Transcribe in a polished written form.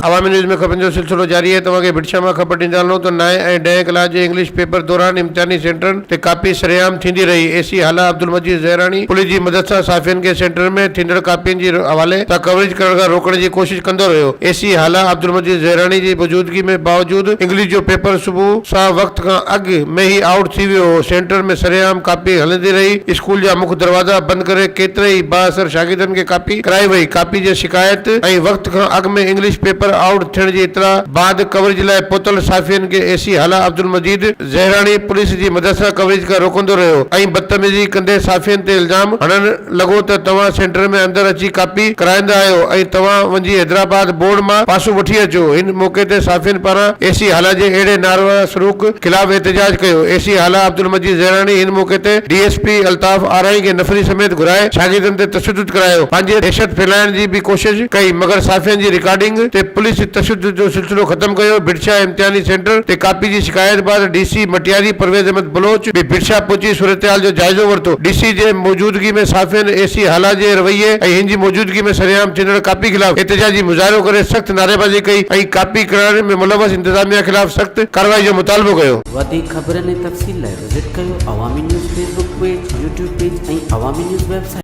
عوامي news ۾ خبرن جو سلسلو جاري آهي توهان کي ڀٽشاهه مان خبر ڏيندا هلون ته نائين ۽ ڏهين ڪلاس جي انگلش پيپر دوران امتحاني سينٽرن تي ڪاپي سرعام ٿيندي رهي اي سي هالا عبدالمجيد زهراڻي پوليس جي مدد سان صحافين کي سينٽرن ۾ ٿيندڙ ڪاپين جي حوالي سان ڪوريج ڪرڻ کان روڪڻ جي ڪوشش ڪندو رهيو اي سي هالا عبدالمجيد زهراڻي جي موجودگي ۾ باوجود انگلش جو پيپر صبح سان وقت کان اڳ ۾ ئي آئوٽ ٿي ويو هو سينٽر ۾ سرعام ڪاپي هلندي رهي اسڪول جا مک دروازا بند ڪري ڪيتري ئي بااثر شاگردن کي ڪاپي ڪرائي وئي ڪاپي جي شڪايت ۽ وقت کان اڳ ۾ انگلش پيپر آئوٽ ٿيڻ جي اطلاع بعد ڪوريج لاء پهتل صحافين کي اي سي هالا عبدالمجيد زهراڻي پوليس جي مدد سان ڪوريج کان روڪندو رهيو ۽ بدتميزي ڪندي صحافين تي الزام هڻڻ لڳو ته توهان سينٽر ۾ اندر اچي ڪاپي ڪرائيندا آهيو ۽ توهان وڃي حيدرآباد بورڊ مان پاسون وٺي اچو هن موقعي تي صحافين پاران اي سي هالا جي اهڙي ناروا سلوڪ خلاف احتجاج ڪيو اي سي هالا عبدالمجيد زهراڻي هن موقعي تي D S P Altaf Arain کي نفري سميت گهرائي شاگردن تي تشدد ڪرايو، پنهنجي دهشت ڦهلائڻ جي به ڪوشش ڪئي مگر صحافين جي رڪارڊنگ تي پوليس تشدد جو سلسلو ختم ڪيو، ڀٽشاهه امتحاني سينٽر تي ڪاپي جي شڪايت بعد ڊي سي مٽياري پرويز احمد بلوچ به ڀٽشاهه پهچي صورتحال جو جائزو ورتو، ڊي سي جي موجودگي ۾ صحافين اي سي هالا جي رويي ۽ هن جي موجودگي ۾ سرعام ٿيندڙ ڪاپي خلاف احتجاجي مظاهرو ڪري سخت نعريبازي ڪئي ۽ ڪاپي ڪرائڻ ۾ ملوث انتظاميا خلاف سخت ڪارروائي جو مطالبو ڪيو. وڌيڪ خبرن ۽ تفصيل لاء وزٽ ڪيو Awami news Facebook page, YouTube page ۽ Awami news website.